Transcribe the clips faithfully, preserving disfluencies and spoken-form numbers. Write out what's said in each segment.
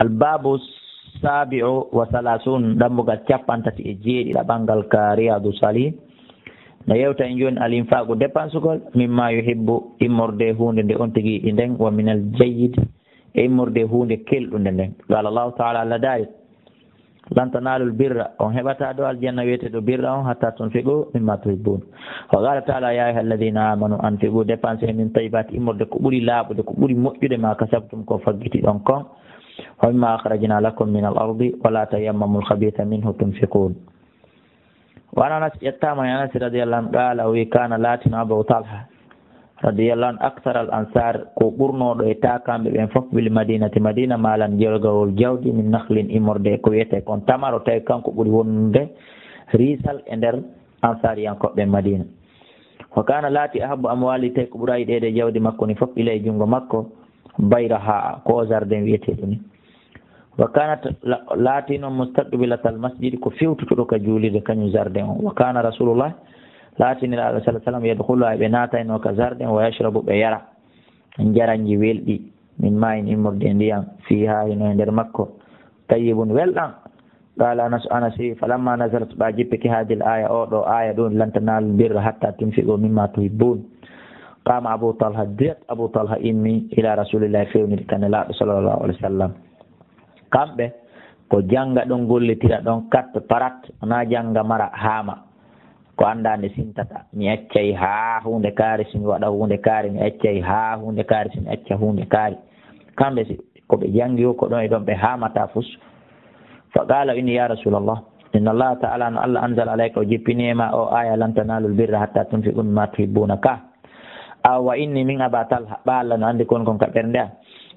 Albabu sabi'u wa salasun, dambugal cappanɗe tati e jeeɗiɗaɓal ngal ka Riyadu Salihin. No yewta en jooni al infaqu, dépensugol, mimma yuhibbu, immorde huunde nde on tigi yiɗi nden, wa minal jayyid, e immorde huunde kelɗunde nden. Qala Allahu ta'ala, Allah daali, lan tanalul birra, on heɓata do aljanna wiyete do birra on, hatta tunfiqu mimma tuhibbun. Wa qala ta'ala, ya ayyuhalladhina amanu anfiqu, dépensez, min tayyibati, immorde ko ɓuri laaɓude, ko ɓuri moƴƴude, ma kasabtum, ko faggiti ɗon kon. Wa mimma akhrajna lakum min al ardi, wa la tayammamul khabitha minhu tunfiqun. Wa an Anas, ƴettaama e Anas radiyallahu anhu, qaala, o wi, kaana, laatino Abu Talha radiyallahu anhu, akthar al ansar, ko ɓurnooɗo e taakamɓe ɓen fof, bil madinati, Madina, maalan, jergawol jawdi, min nakhlin, immorde ko wiyetee kon tamaro, tawi kanko ɓuri wonde riisal e nder ansaariyankooɓe Madina. Wa kaana, laati, ahabbu amwali, tawi ko ɓura yiɗeede jawdi makko ni fof, ilay, junngo makko, bayraha, ko o jardin wiyetee ɗum ni. Wa kanat, la-, laatino, mustaqbilatal masjid, ko fewtutuɗo ka juulirde, kañum jardin on. Wa kana rasulullah, laatini Nulaaɗo sallallahu alaihi wasallam, yadkhuluha, ɓe naatayno ka jardin, wa yashrabu, ɓe yara, jaranji welɗi, min ma'in, immorde e ndiyam, fiha, hino e nder makko, tayyibun, welɗam. Qala Anas, Anas wi, falamma nazalat, ɓa jippike hadil aya, o ɗo aya ɗum, lan tanalul birra hatta tunfiqu mimma tuhibbun. Qama Abu Talha, direct Abu Talha immi ila Rasulillahi, fewniri ka Nulaaɗo sallallahu alaihi wasallam. Kamɓe ko jannga ɗon, gollitira ɗon, kat parat, wonaa jannga mara haama. Ko anndaa nde sintata. Mi accay haa huunde kaari, si mi waɗa huunde kaari, mi accay haa huunde kaari, si mi acca huunde kaari. Kamɓe si ko ɓe janngi wo ko ɗon e ɗon ɓe haamata fus. Fa qaala, inni, ya Rasulallah, inna Allaha ta'ala, no Allah, anzala alayka, o jippini e ma o aya, lan tanalul birra hatta tunfiqu mimma tuhibbuna ka. Awa inni min Aba Talha, ɓa Allah no anndi kon kon ka ɓernde am.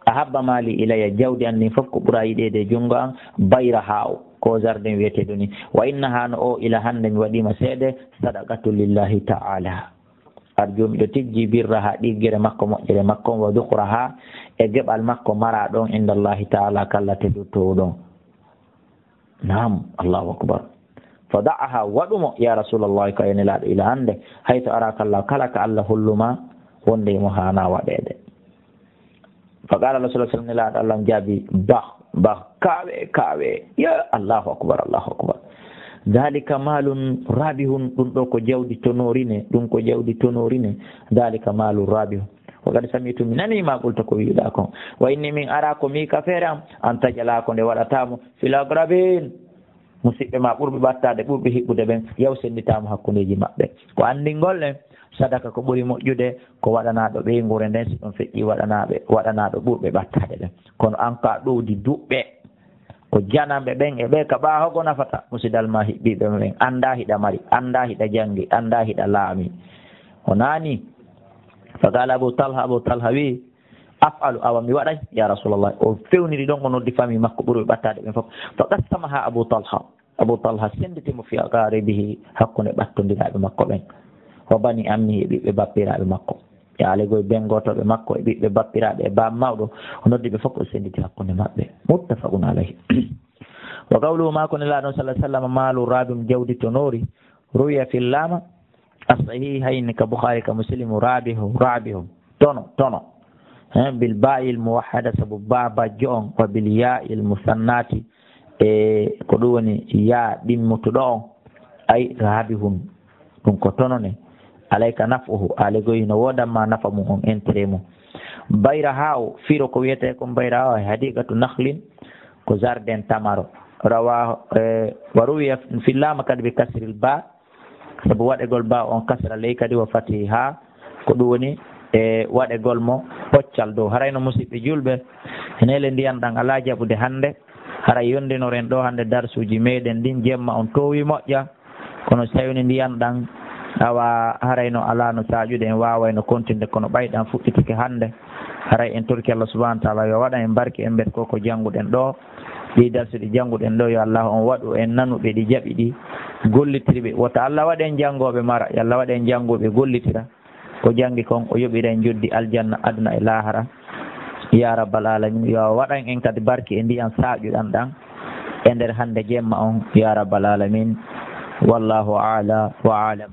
Ahabba mali ilayya, jawdi an ndin fof ko ɓura yiɗeede e junngo am, bayraha o, ko jardin wiyeteeɗo ni. Wa innaha, no o ila hannde mi waɗiima seede, sadaqatu lillahi ta'ala. Arju, miɗo tijji, birraha, ɗiggere makko, moƴƴere makko, wa dukhraha, e geɓal makko mara ɗon, inda Allahi ta'ala, kalla teddotoowo ɗon. Naam, Allahu akbar. Fa da'aha, waɗu mo, ya Rasulallah, ka yo Nelaaɗo ila hannde, haythu araka Allah, kala ka Allah holluma wonde mo haana waɗeede. Fa qala Rasulullah sallallahu alaihi wasallam, Nelaaɗo Allah jaabi, bah, bah, kaawe, kaawe. Ya, Allahu akbar, Allahu akbar. Dhalika malun rabihun, ɗum ɗo ko jawdi tonorine, ɗum ko jawdi tonorine. Dhalika malun rabihun. Wa qad sami'tu, mi nani ma qulta, ko wi'uɗa kon. Wa inni, min ara ko mi ka feere am, an tajala, ko nde waɗata mo, fil aqrabin, musiɓɓe ma ɓurɓe ɓattaade, ɓurɓe hiɓɓude ɓen, yaw senditaama hakkundeeji maɓɓe. Ko anndingol en, sadaka ko ɓuri moƴƴude ko waɗanaaɗo ɓeynguure nden, si ɗum feƴƴi waɗanaaɓe, waɗanaaɗo ɓurɓe ɓattaade ɓen. Kono an ka ɗowdi duɓɓe, ko jananɓe ɓen e ɓe ka ɓaahogo nafata, musidal ma hiɓɓiiɓe ma ɓen, anndaa hiɗa mari, anndaa hiɗa janngi, anndaa hiɗa laami. O naani, fa qala Abu Talha, Abu Talha wi, af'alu, awa mi waɗay, ya Rasulallah. O fewniri ɗon, o noddi fami makko ɓurɓe ɓattaade ɓen fof. Fa qassamaha Abu Talha. Abu Talha senditi mo fi aqaribihi, hakkunde ɓattondiraaɓe makko ɓen. Wa bani ammihi, e ɓiɓɓe bappiraaɓe makko. E alegoy ben gootooɓe makko, e ɓiɓɓe bappiraaɓe, e baam mawɗo, o noddi ɓe fof, o senditi hakkunde maɓɓe. Muttafaqun alayhi. Wa qawluhu, maako Nelaaɗo sallallahu alaihi wasallam, maalu rabihun, jawdi tonoori, ruwiya fi lama, as-sahihayni ka Bukhari ka Muslim, rabihu, rabihu, tono, tono. Hein, bil ba'il muwahhada, sabu ba bajjo on, wa bil ya'il musannati, e ko ɗum woni ya ɗimmutuɗo on, ay rabihun, ɗum ko tono ne. Alayka naf'uhu, alegoy no woodan ma nafa mum on, intérêt mum. Bayraha o, firo ko wiyetee kon bayraha o, hadiqatu nakhlin, ko jardin tamaro. Rawa, eh, wa ruwiya fi lama kadi bi kasril ba, sabu waɗegol ba on kasra ley kadi, wa fatiha, ko ɗum woni e waɗegol mo poccal dow. Haray no, musiɓɓe julɓe, neele ndiyan ɗan alaa jaɓude hannde. Haray yondinoren ɗo hannde darsuuji meɗen ɗin, jemma on toowi moƴƴa. Kono si tawii ndiyan ɗan, awa, haray no alaa no saaƴude, en waawayno kontinde, kono ɓay ɗan fuɗɗitike hannde. Haray en torki Allah subhanahu wa ta'ala yo waɗan en barki e nder ko, ko jannguɗen ɗo. Ɗi darsuɗi jannguɗen ɗo, yo Allah on waɗu en nanuɓe ɗi, jaɓi ɗi, gollitirɓe. Wota Allah waɗ en janngooɓe mara, yo Allah waɗ en janngooɓe gollitira. Ko janngi kon, o yoɓira en joddi aljanna aduna e laahara. Ya rabbal alamin, yo waɗan en kadi barki e ndiyan saaƴuɗan ɗan e nder hannde jemma on, ya rabbal alamin. Wallahu a'la wa a'lam.